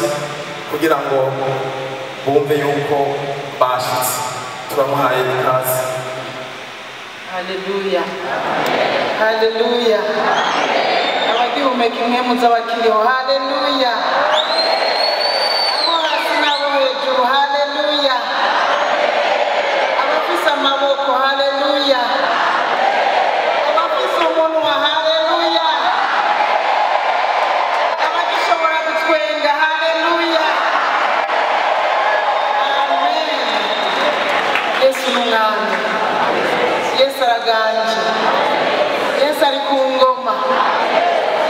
Abashitsi kugira ngo bumve yuko bashitse. Turamuhaye ikaze. Haleluya, haleluya. Abagihumeka impwemu z'abakiriho, haleluya. Abo hasi n'abo hejuru, haleluya. Abafise amaboko, haleluya. Abafise umunwa, haleluya. Abagishobora gutwenga, haleluya. Amen. Yesu ni umwami. Yesu araganje. Yesu ari ku ngoma.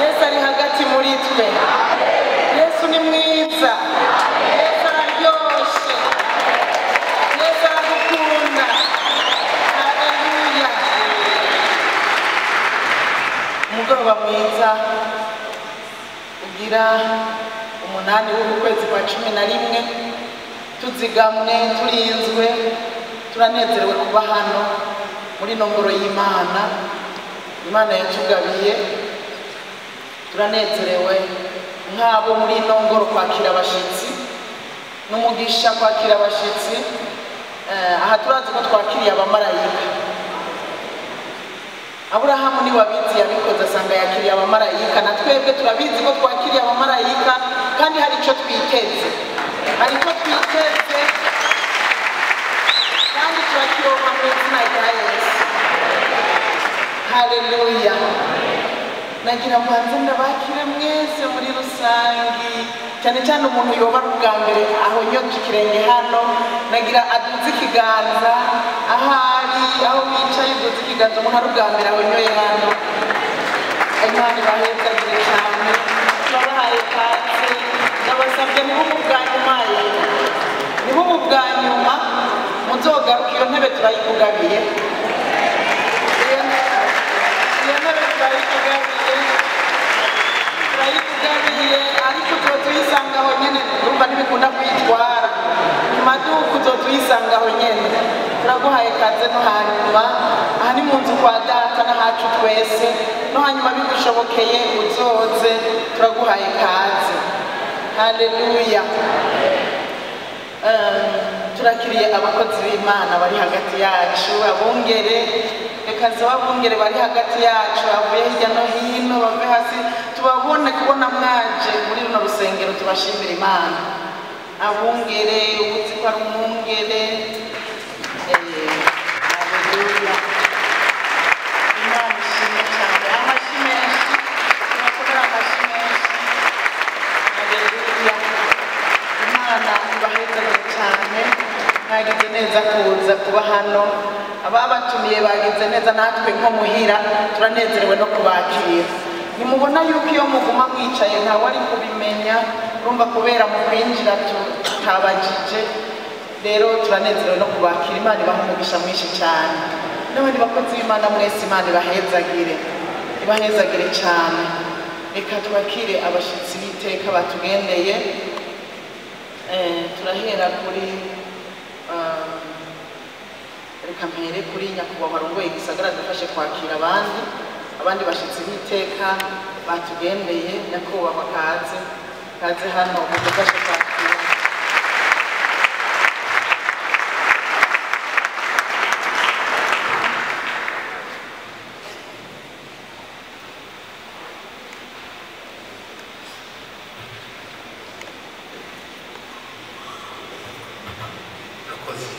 Yesu ari hagati muri twe. Yesu ni mwiza. Yesu araryoshe. Yesu aragukunda. Haleluya. Umugoroba mwiza ugira 8 w'ukwezi kwa 11, tuzigamwe, turinzwe, turanezerewe kuba hano muri nongoro y'Imana. Imana yatugabiye, turanezerewe nk'abo muri nongoro kwakira abashitsi n'umugisha kwakira abashitsi. Aha turazi ko twakiriye abamarayika. Aburahamu ni wabizi yabikoze, asanga yakiriye abamarayika. Na twebwe turabizi ko twakiriye abamarayika, kandi hari ico twiteze, hari ico twiteze kandi turakironka mu izina rya Yesu. Haleluya. Nagira mbanze ndabakire mwese muri rusangi, cyane cyane umuntu yoba ari ubwa mbere ahonyoje ikirenge hano. Nagira aduze ikiganza ahari aho wicaye, uduze ikiganza umuntu ari ubwa mbere ahonyoye hano. Imana ibahezagire cyane. Turabahaye ikaze. Ndabasabye nibo bwa nyuma ye, nibo bwa nyuma muzogaruka. Iyo ntebe turayikugabiye, iyo ntebe turayikugabiye, turayikugabiye, ariko uzotuyisangaho nyene. Urumva ntibikunda kuyitwara mu maduka, uzotuyisangaho nyene. Turaguhaye ikaze. No hanyuma aha ni mu nzu kwa data n'ahacu twese. No hanyuma bigushobokeye uzoze, turaguhaye ikaze. Haleluya. Turakiriye abakozi b'Imana bari hagati yacu, abungere. Reka abungere bari hagati yacu bavuye hirya no hino, bave hasi tubabone. Kubona mwaje muri runo rusengero, tubashimira Imana. Abungere, uzi ko ari umwungere. Haleluya. Imana ishimwe cyane. Amashyi menshi, tubakomera amashyi menshi. Haleluya. Imana ibahezagire cyane. Mwagize neza kuza kuba hano. Ababatumiye bagize neza, natwe nko muhira turanezerewe no kubakira. Nimubona yuko iyo muguma mwicaye ntawe ari kubimenya. Urumva kubera mu kwinjira tutabajije. Rero turanezerewe no kubakira. Imana ibaha umugisha mwinshi cyane. N'abandi bakozi b'Imana mwese, Imana ibahezagire, ibahezagire cyane. Reka twakire abashitsi b'iteka batugendeye. Turahera kuri reka mpere kuri nyakubahwa arongoye igisagara, dufashe kwakira abandi bashitsi b'iteka batugendeye. Nyakubahwa, kaze, kaze hano mudufashe kwakira. Murakoze.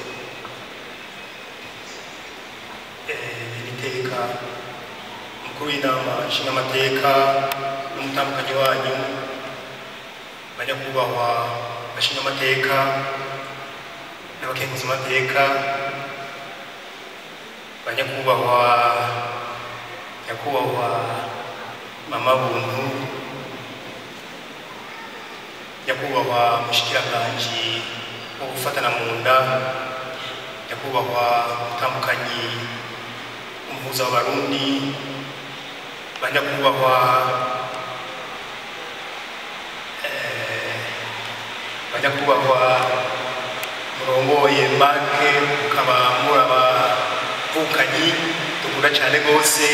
Iteka umukuru w'inama nshingamateka n'umutambukanyi wanyu, banyakubahwa bashingamateka n'abakenguzamateka, banyakubahwa, nyakubahwa mama Buntu, nyakubahwa mushikiranganji wo gufatana mu nda, nyakubahwa mutambukanyi umuhuza w'Abarundi, banyakubahwa banyakubahwa murongoye banke, mukaba muri abavukanyi dukunda cyane rwose,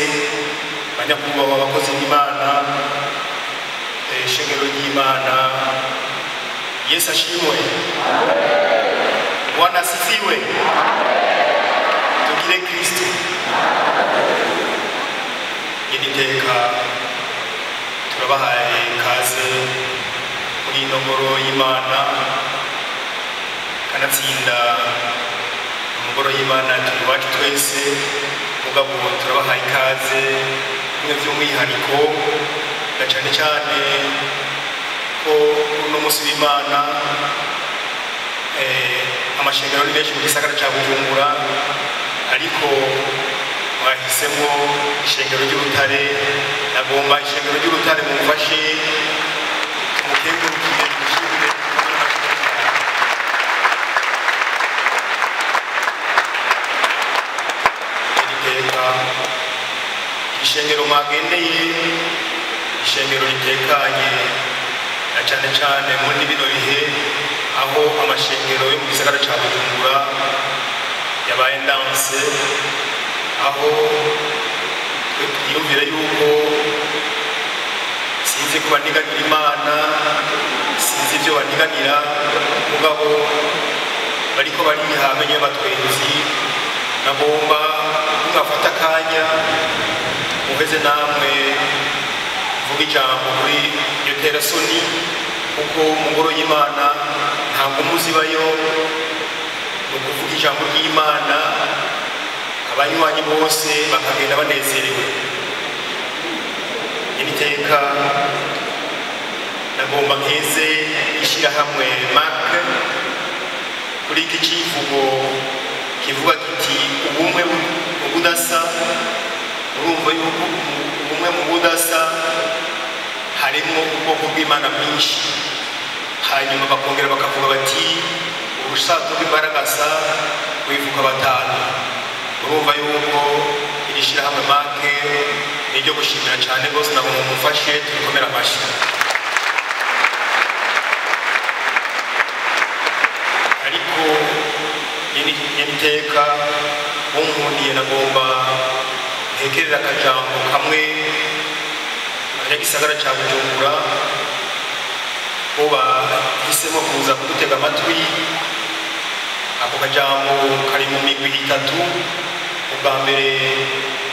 banyakubahwa abakozi b'Imana, ishengero ry'Imana, Yesu ashimwe. Bwana asifiwe. Tugire Kristo. Iri teka turabahaye ikaze muri ino ngoro y'Imana, kanatsinda ingoro y'Imana turi iwacu twese, mugabo turabahaye ikaze bimwe by'umwihariko na cyane cyane ko uno munsi w'Imana amashengero ni menshi mu gisagara ca Bujumbura, ariko mwahisemo ishengero ry'Urutare. Nagomba ishengero ry'Urutare mumfashe tumukengurukire, tumushimire. Iri teka ishengero mwagendeye, ishengero ritekanye na cyane cyane muri bino bihe aho amashengero yo mu gisagara ca Bujumbura yabaye ndanse, aho twiyumvira yuko sinzi ko baniganira Imana, sinzi ibyo baniganira, mugabo bariko bariha amenyo y'abatwenzi. Nagomba mwafata akanya muheze namwe mvuga ijambo kuri iyo terasoni, kuko mu ngoro y'Imana ntabwo muzibayo ni ukuvuga ijambo ry'Imana, abanywanyi bose bakagenda banezerewe. Iri teka nagomba nkeze ishyirahamwe MAC kuri iki kivugo kivuga kiti ubumwe mu budasa. Urumva yuko ubumwe mu budasa harimo ubwoko bw'Imana bwinshi, hanyuma bakongera bakavuga bati urusato rw'imbaragasa wivuka batanu. Urumva yuko iri shyirahamwe MAC ni iryo gushimira cyane rwose, ntabwo mumufashe turikomera amashyi. Ariko nyeniteka unkundiye nagomba ntekerera akajambo kamwe abanyagisagara ca Bujumbura bo bahisemo kuza kudutega amatwi. Ako kajambo kari mu migwi itatu. Ubwa mbere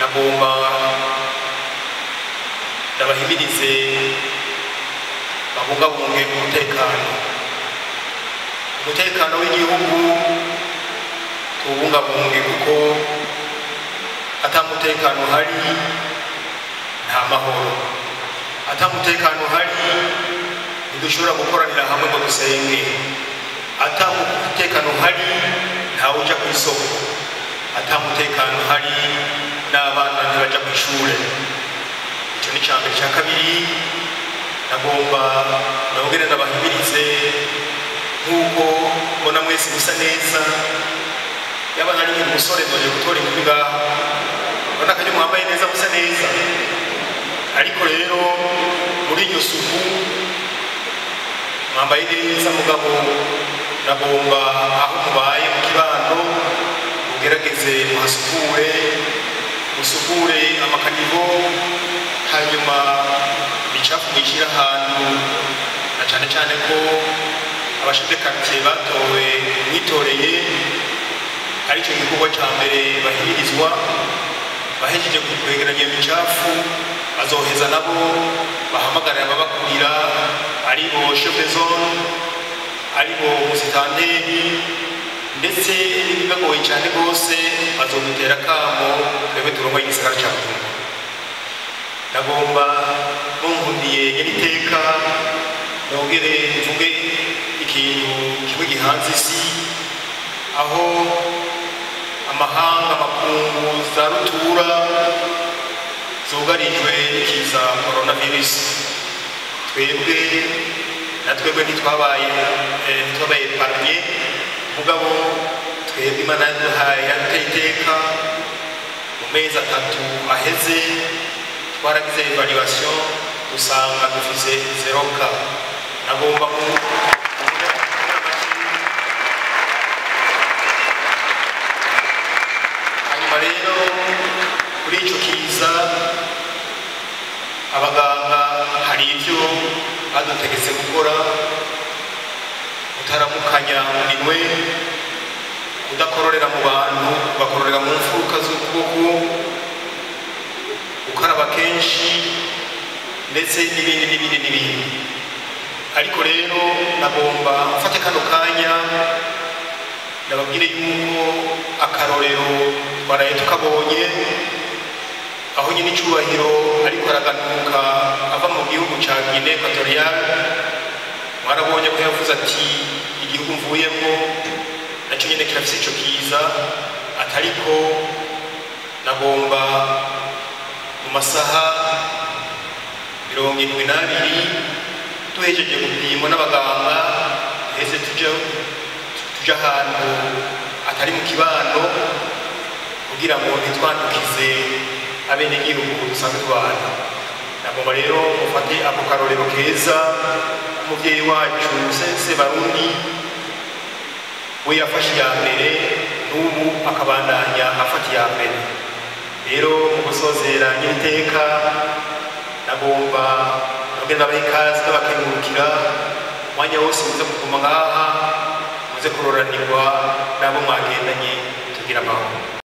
nagomba ndabahimirize babungabunge umutekano. Umutekano w'igihugu tuwubungabunge, kuko ata mutekano uhari nta mahoro, ata mutekano uhari ntidushobora gukoranira hamwe ngo dusenge, ata mutekano uhari ntawe uja ku isoko, ata mutekano uhari n'abana ntibaja ku ishure. Icyo ni icya mbere. Icya kabiri nagomba nongere ndabahimirize, nk'uko mbona mwese musa neza, yaba nari nkiri umusore ndoje gutora inkumi ngaha, ubona akajya mwambaye neza musa neza, ariko rero muri iryo suku mwambaye neza, mugabo nagomba aho mubaye mu kibano mugerageze muhasukure, musukure amakanivo, hanyuma imicafu muyishyire ahantu, na cyane cyane ko abashefu de quartier batowe mwitoreye aricyo gikorwa cya mbere bahimirizwa. Bahejeje kwegeranya imicafu bazoheza nabo bahamagarira ababakurira, aribo chef de zone, aribo musitanteri, ndetse n'ibibagoye cyane rwose bazodutera akamo twebwe turongoye igisagara ca Bujumbura. Nagomba munkundiye nyeniteka nongere mvuge ikintu kimwe gihanze isi, aho amahanga makungu za rutura zugarijwe n'ikiza coronavirus. Twebwe na twebwe ntitwabaye épargnés, mugabo twebwe Imana yaduhaye yaduteye iteka. Mu mezi atatu aheze twaragize evaluation dusanga dufise 0 cas. Nagomba mu hanyuma rero kuri ico kiza abaganga hari ivyo badutegetse gukora. Gufatanya mu minwe, kudakororera mu bantu, ugakororera mu mfuruka z'ukuboko, gukaraba kenshi, ndetse n'ibindi n'ibindi n'ibindi. Ariko rero nagomba mfate kano kanya ndababwire yuko akarorero twaraye tukabonye, aho nyine icyubahiro ariko araganuka ava mu gihugu cya Guinée Equatoriale. Mwarabonye ko yavuze ati igihugu mvuyemo nacyo nyine kirafise ico kiza, atariko nagomba mu masaha 72 duhejeje gupimwa n'abaganga, duheze tuja ahantu atari mu kibano kugira ngo ntitwandukize abenegihugu dusanzwe tubana. Nagomba rero mufate ako karorero keza umuvyeyi wacu Sebarundi, we yafashe iya mbere, n'ubu akabandanya afata iya mbere. Rero mu gusozera nyir'iteka, nagomba nongere ndabaha ikaze, ndabakengurukira umwanya wose muze kuguma ngaha, muze kuroranirwa n'abo mwagendanye, tugira amahoro.